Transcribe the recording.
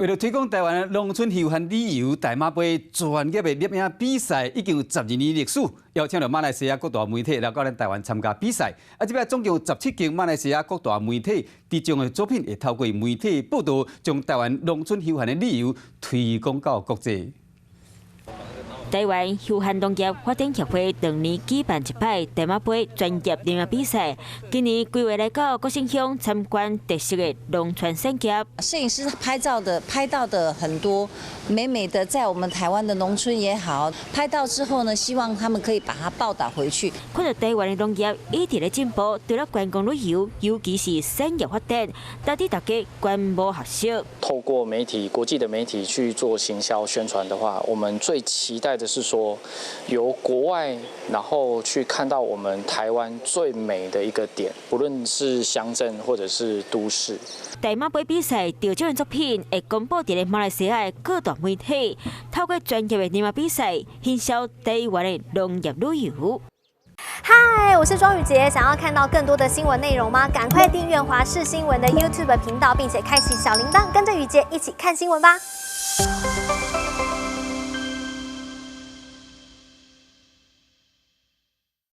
為了推廣台灣農村休閒旅遊，大馬杯專業的攝影比賽已經有12年歷史，邀請著馬來西亞各大媒體來到咱台灣參加比賽。啊，這擺總共有17間馬來西亞各大媒體得獎的作品，會透過媒體報導，將台灣農村休閒的旅遊推廣到國際。台灣休閒農業發展協會逐年舉辦一擺大馬杯專業攝影比賽，今年規劃來到國姓鄉參觀特色的農村產業。攝影師拍照的拍到的很多美美的，在我們台灣的農村也好，拍到之後呢，希望他們可以把它報導回去。看著台灣的農業一直咧進步，除了觀光旅遊，尤其是產業發展，值得大家觀摩學習。透過媒體、國際的媒體去做行銷宣傳的話，我們最期待的是說，由國外然後去看到我們台灣最美的一個點，不論是鄉鎮或者是都市。大馬杯比賽得獎的作品會公布佇咧馬來西亞的各大媒體，透過專業的攝影比賽，行銷台灣的農業旅遊。嗨，我是莊宇傑，想要看到更多的新聞內容嗎？趕快訂閱華視新聞的 YouTube 頻道，並且開啟小鈴鐺，跟着宇傑一起看新聞吧。